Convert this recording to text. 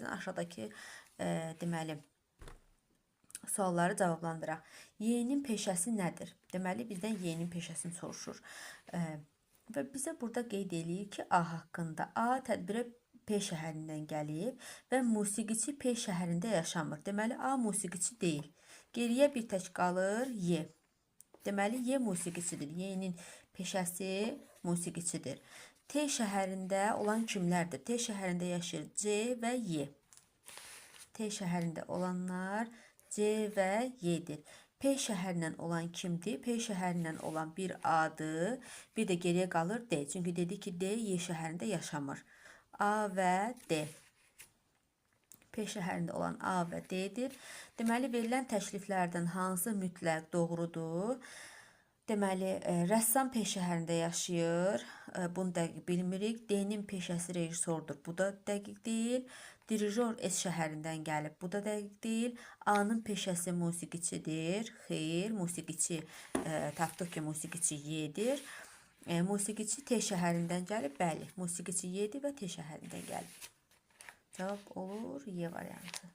İstəsən aşağıdakı deməli sualları cavablandıraq. Y-nin peşəsi nədir? Deməli bizdən Y-nin peşəsini soruşur. Və bizə burada qeyd eləyir ki, A haqqında. A tədbirə P şəhərindən gəlib və musiqiçi P şəhərində yaşamır. Deməli A musiqiçi deyil. Geriyə bir tək qalır Y. Deməli Y musiqiçidir. Y-nin peşəsi musiqiçidir. T şəhərində olan kimlərdir? T şəhərində yaşayır C və Y. T şəhərində olanlar C və Y-dir. P şəhərindən olan kimdir? P şəhərindən olan bir A-dır. Bir də geriyə qalır D. Çünki dedi ki, D Y şəhərində yaşamır. A və D. P şəhərində olan A və D-dir. Deməli, verilən təkliflərdən hansı mütləq doğrudur? Deməli, rəssam P şəhərində yaşayır. Bunu dəqiq bilmirik. D-nin peşəsi rejissordur. Bu da dəqiq deyil. Dirijor S şəhərindən gəlib. Bu da dəqiq deyil. A-nın peşəsi musiqiçidir. Xeyr, musiqiçi tapdıq ki, musiqiçi Y-dir. Musiqiçi T şəhərindən gəlib. Bəli, musiqiçi Y-dir və T şəhərindən gəlib. Cavab olur Y variantı.